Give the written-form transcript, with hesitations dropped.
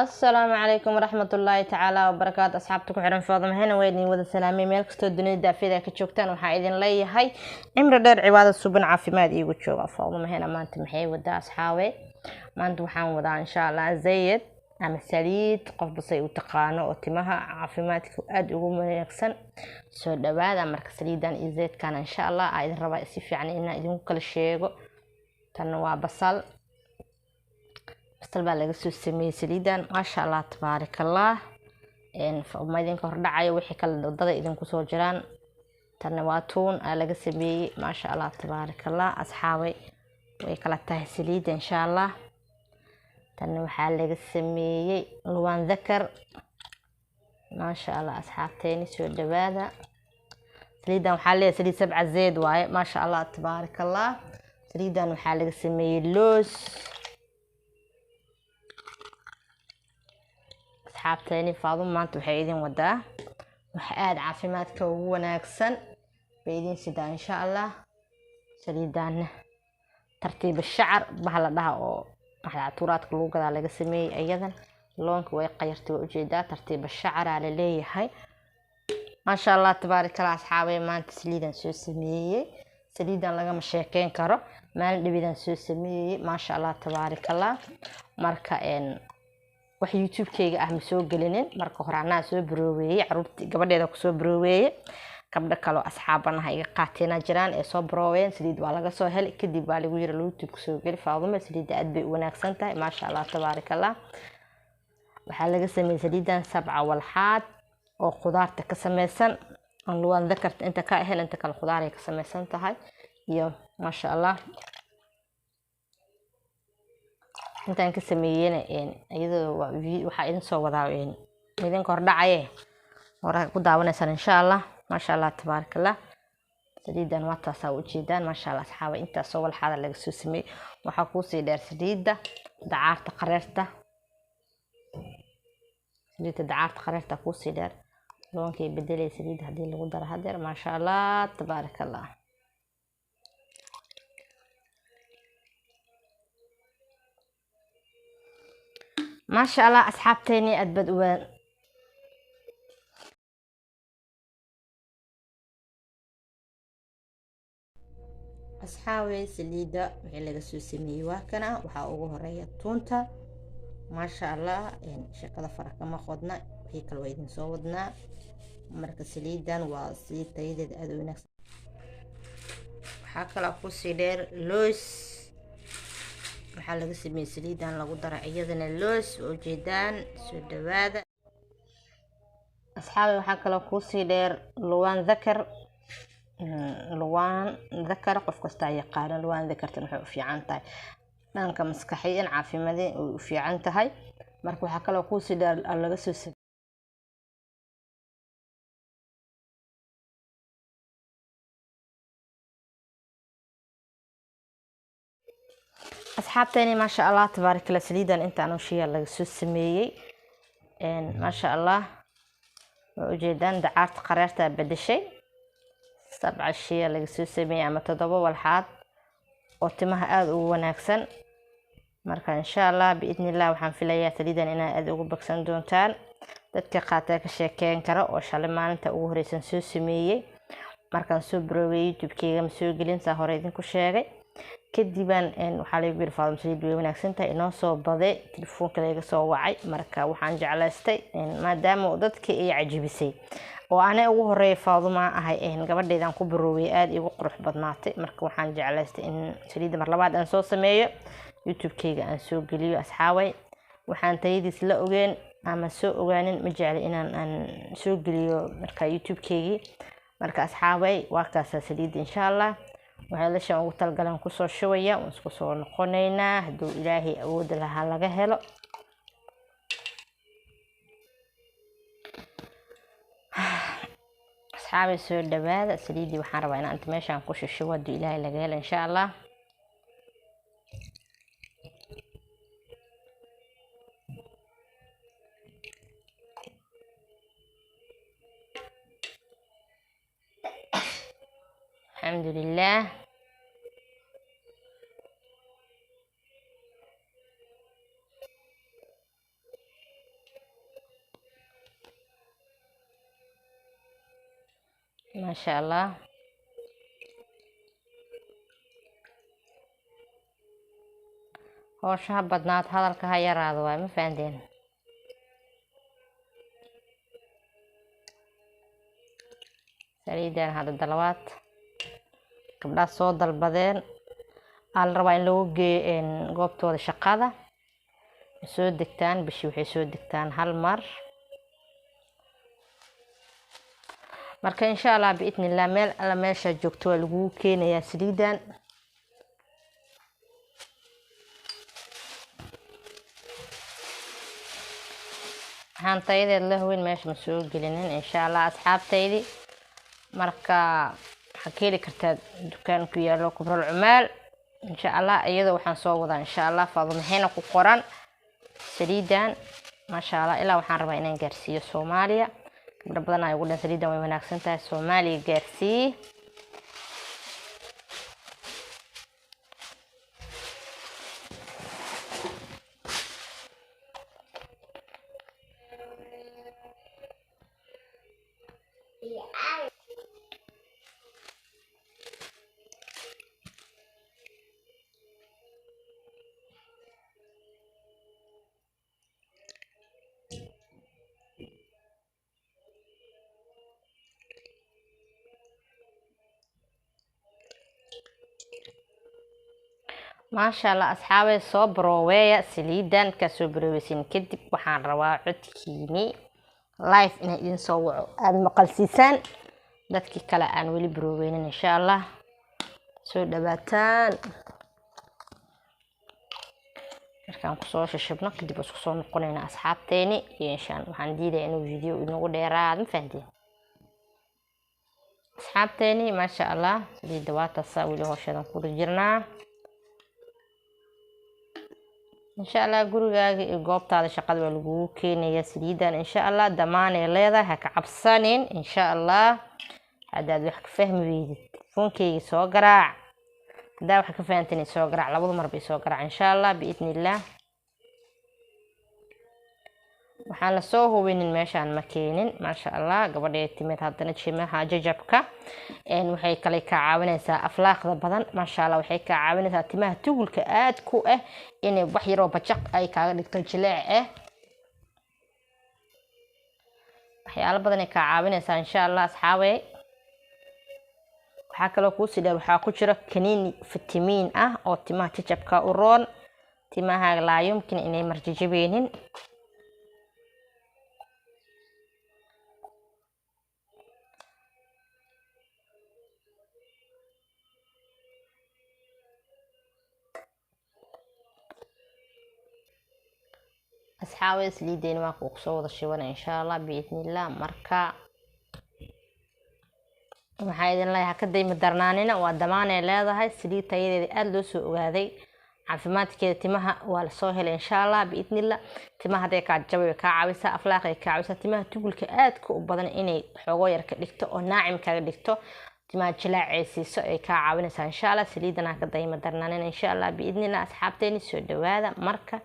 Asalaamu calaykum waraxmatullaahi tacaala wabarakaatu. Asxaabta ku xiran Faaduma Hena waa idin wada salaamay meel kastoo dunida daafeeda ka joogtaan. Waxaa idin leeyahay cimri dheer, cibaado suban, caafimaad iigu jooga. Faaduma Hena maanta maxay wadaa, asxaabe? Maanta waxaan wadaa insha Allah zayid ama saliid, qofba say u taqaano, oo timaha caafimaadka aada ugu wanaagsan. Soo dhawaada. Marka saliidan iyo zaydkan insha Allah aa idin rabaa si fiican inaan idinku kala sheego. Tan waa basal, basal baa laga soo sameeyey saliidan, maasha Allah tabaarakallah. Ma idinka hordhacayo wixii kale wadada idinku soo jiraan. Tanna waa tuun aa laga sameeyey, maasha Allah tabaarakallah. Asxaabay, way kala tahay saliidda insha Allah. Tanna waxaa laga sameeyey luwaan dakar, maasha Allah. Asxaabteeni, soo dhawaada. Saliidan waxaa leeyahay saliid sabca zeed waaye, maasha Allah tabaarakallah. Saliidan waxaa laga sameeyey loos. Asxaabteeni, Faaduma maanta waxay idin wadaa wax aada caafimaadka ugu wanaagsan bay idin sidaa insha Allah. Saliidaana tartiiba shacar baha la dhaha oo maxda tuuraadka lagu gadaa laga sameeyey. Iyadan loonka way qayartay, waa ujeedaa, tartiiba shacaraa la leeyahay, maasha Allah tabaarakallah. Asxaabay, maanta saliidan soo sameeyey, saliidan lagama sheekeyn karo. Maalin dhibidaan soo sameeyey, maasha Allah tabaarakallah. Marka wax YouTube-keyga ah ma soo gelinin. Marka hore anaa soo barooweeyey, caruurti gabadheeda kusoo barooweeyey, gabdho kaloo asxaabanaha iga qaateena jiraan ee soo barooween. Saliid waa laga soo helay, kadib baa lagu yiri YouTube kusoo geli Faaduma, saliidda aad bay u wanaagsan tahay, maasha Allah tabaarakallah. Waxaa laga sameeyey saliidan sabca walxaad oo khudaarta ka sameysan, aan luwaan dakarta inta ka ahayn, inta kale khudaar ay ka sameysan tahay iyo maasha Allah intaan ka sameeyeyna. Iyadoo waxaa idin soo wadaa idinka hordhacaye hore ku daawanaysaan insha Allah, maasha Allah tabaarakallah. Saliidan waa taasaa ujeedaan, maasha Allah. Asxaaba, intaasoo walxaada laga soo sameeyey. Waxaa kuusii dheer saliidda dacaarta qareerta, saliidda dacaarta qareerta kuusii dheer. Loonkay bedelay saliidda haddii lagu daro hadeer, maasha Allah tabaarakallah. Maasha Allah, asxaabteeni, aad baad u asxaabey. Saliidda wixii laga soo sameeyey waa kana. Waxaa ugu horeeya tuunta, maasha Allah. Shaqada fara kama qodna, wixii kale waa idin soo wadnaa. Marka saliidan waa saliid tayadeeda aada u wanaagsan. Waxaa kaloo kusii dheer loos. Waxaa laga sameeyey saliidan lagu dara iyadana loos, waa ujeedaan. Soo dhawaada, asxaabi. Waxaa kaloo kuusii dheer luwaan dakar. Luwaan dakar qof kastaa yaqaano. Luwaan dakartan waxay u fiican tahay dhanka maskaxiyan, caafimaadin way u fiican tahay. Marka waxaa kaloo kuusii dheer laga soo asxaabteeni, maasha Allah tabaarakallah. Saliidan intaan shiya laga soo sameeyey, maasha Allah, waa ujeedaan. Dacaarta qareerta bedeshay, sabca shiya laga soo sameeyey ama 7 walxaad oo timaha aada ugu wanaagsan. Marka insha Allah biidni illah waxaan filayaa saliidan inaad aada ugu bogsan doontaan. Dadka qaataa ka sheekeyn kara oo shalay maalinta ugu horeysan soo sameeyey. Markaan soo baroowey YouTube-keyga ma soo gelin, saa hore idinku sheegay. Kadibaan waxaa lagu yiri Faaduma saliid way wanaagsan tahay, inoo soo baday, telefoonka laga soo wacay. Marka waxaan jeclaystay maadaama dadka ay cajibisay oo anay ugu horeeya Faaduma ahay, gabadheydaan ku baroowey, aada igu qurux badnaatay. Marka waxaan jeclaystay in saliidda mar labaad aan soo sameeyo, YouTube-keyga aan soo geliyo. Asxaabay, waxaan tayadiis la ogeen ama soo ogaanin ma jecli inaan aan soo geliyo marka YouTube-keygii. Marka asxaabay, waa kaasaa saliidda insha Allah. Waxay lashan ugu talgalan kusoo shubaya, waan isku soo noqonaynaa hadduu Ilaahay awoodda lahaa laga helo. Asxaabay, soo dhawaada. Saliiddii waxaan rabaa inaan inta meeshaan ku shushubo hadduu Ilaahay laga helo insha Allah. Alxamdulilah. Maasha Allah. Howsha ha badnaad, hadalka ha yaraado waay, ma fahanteen? Saliidan hadda dalawaad gabdhaha soo dalbadeen aa la rabaa in lagu geeyo goobtooda shaqada. Soo degtaan bishii, waxay soo degtaan hal mar. Marka insha Allah biidni illah meel alla meesha joogto waa lagugu keenayaa saliidan. Waxaan tayadeed la hubin meesha ma soo gelinin insha Allah asxaabtaydii. Marka waxaa ka heli kartaa dukaan ku yaalo Kubral Cumaal insha Allah. Iyadoo waxaan soo wadaa insha Allah Faadumo ku qoran saliidan, maasha Allah. Ilaa waxaan rabaa inaan gaarsiiyo Soomaaliya. Gabdho badan ay ugu dhan saliidan way wanaagsan tahay, Soomaaliya gaarsii. Maasha Allah asxaabay, soo barooweeya saliidan. Markaa soo barooweysin kadib waxaan rabaa codkiini live inay idin soo waco, aada maqalsiisaan dadkii kale aan weli barooweynin insha Allah. Soo dhawaataan. Markaan kusoo shashibno kadib isku soo noqonayna asxaabteeni iyo inshaan. Waxaan diidaya inuu video inagu dheeraado, ma fahanteen asxaabteeni? Maasha Allah, saliidda waa taasaa, weli hoosheedan kula jirnaa insha Allah. Gurigaaga iyo goobtaada shaqada waa lagugu keenayaa saliidan insha Allah. Damaanay leedahay, ha ka cabsanin insha Allah. Haddaad wax ka fahmi weydid telefoonkeyga soo garaac, haddaa wax ka fahantin soo garaac, labada mar bay soo garaac insha Allah biidni illah. Waxaan lasoo hubinin meeshaan ma keenin. Maasha Allah, gabadhay timid haddana jimaha jajabka waxay kale kaa caawinaysaa aflaaqda badan, maasha Allah. Waxay kaa caawinaysaa timaha tugulka aad ku ah inay wax yaroo bajaq ay kaaga dhigto jileec ah. Waxyaalo badan ay kaa caawinaysaa insha Allah asxaabey. Waxaa kaloo kuusii dheer, waxaa ku jira kaniini fitamiin ah oo timaha jajabka u roon, timahaaga laa yumkin inay marjajabeynin. Asxaabay, saliideena waa kuu kusoo wada shibana insha Allah biidnillah. Marka waxaa idin leeyahay haka dayma darnaanina, waa damaanay leedahay saliid tayadeeda aada loo soo ogaaday, caafimaadkeeda timaha waa lasoo helay insha Allah biidnillah. Timaha hadday kaa jabay way kaa caawisaa, aflaaqay kaa caawisaa, timaha tugulka aadka u badan inay xoogo yar ka dhigto oo naacim kaga dhigto, timaha jilaacay siiso ay kaa caawinaysaa insha Allah. Saliidan haka dayma darnaanina insha Allah biidnillah. Asxaabteeni soo dhawaada marka.